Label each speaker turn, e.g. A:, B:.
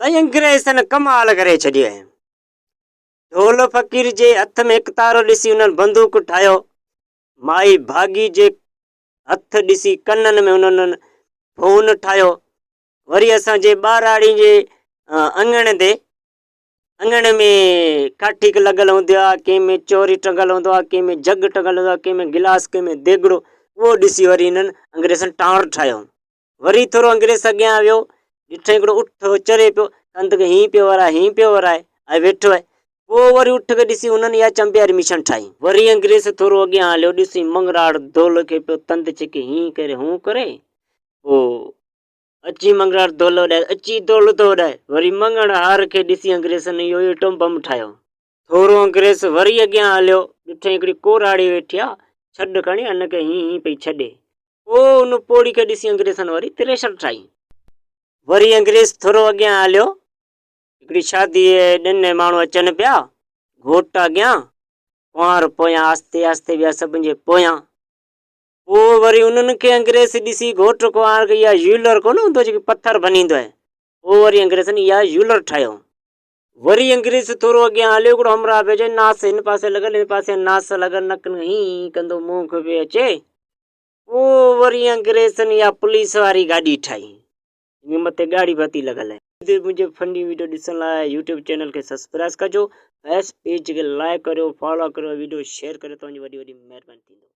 A: سائين انگريزن ڪمال ڪري ڇڏيو آهي. ڍول فقير جي هٿ ۾ هڪ تارو ڏسي انهن بندوق ٺاهيو. مائي ڀاڳي جي هٿ ڏسي ڪنن ۾ انهن فون ٺاهيو. وري اسان جي ٻاراڙي جي اڱڻ تي اڱڻ ۾ ڪاٺيڪ لڳل هوندي آهي، ڪنهن ۾ چوري ٽنگل هوندو آهي، ڪنهن ۾ جڳ ٽنگل هوندو آهي، ڪنهن ۾ گلاس، ڪنهن ۾ ديڳڙو، اهو ڏسي وري انهن انگريزن ٽانور ٺاهيو. وري ٿورو انگريز اڳيان ويو، ڏٺائين هڪڙو اٺ هو چري پيو، ڪنڌ کي هيئن پيو ورائي، هيئن پيو ورائي ۽ ويٺو آهي. پوء وري اٺ کي ڏسي انهن اها چنبي واري مشن ٺاهي. وري انگريز ٿورو اڳيان هليو، ڏسي مڱراڙ دولهه کي پيو تند ڇڪي هيئن ڪري هون ڪري، پوء اچي مڱراڙ دولهه اڏائي، اچي دولهه ٿو اڏائي. وري مڱڻهار کي ڏسي انگريزن اهو ايٽم بم ٺاهيو. ٿورو انگريز وري اڳيان هليو، ڏٺائين هڪڙي ڪوراڙي ويٺي آ، ڇڏ کڻي ان کي هين هين پئي ڇڏي. پوء ان پوڙهي کي ڏسي انگريزن وري ٿريشر ٺاهي. وري انگريز ٿورو اڳيان هليو، هڪڙي شاديء ڏني ماڻهو اچن پيا، گهوٽ اڳيان، ڪنوار پويان، آهستي آهستي ويا سڀن جي پويان. پوء وري انهن کي انگريز ڏسي گهوٽ ڪنوار کي اها يولر ڪونه هوندو جيڪي پٿر ڀنيندو آهي، پوء وري انگريزن اها يولر ٺاهيو. وري انگريز ٿورو اڳيان هليو، هڪڙو همراهه پيو چئي، ناس هن پاسي لڳل، هن پاسي ناس لڳل، نڪ ۾ هين هين ڪندو منهن کي پيو اچي. پوء وري انگريزن اها پوليس واري گاڏي ٺاهي، جنهن ۾ مٿي ڳاڙهي بتي لڳل آهي. منهنجي فني وڊيو ڏسڻ لاء يوٽيوب چينل کي سبسڪرائب ڪجو، فيس پيج کي لائيڪ ڪريو، فالو ڪريو، وڊيو شيئر ڪريو، توهان جي وڏي وڏي مهرباني ٿيندو.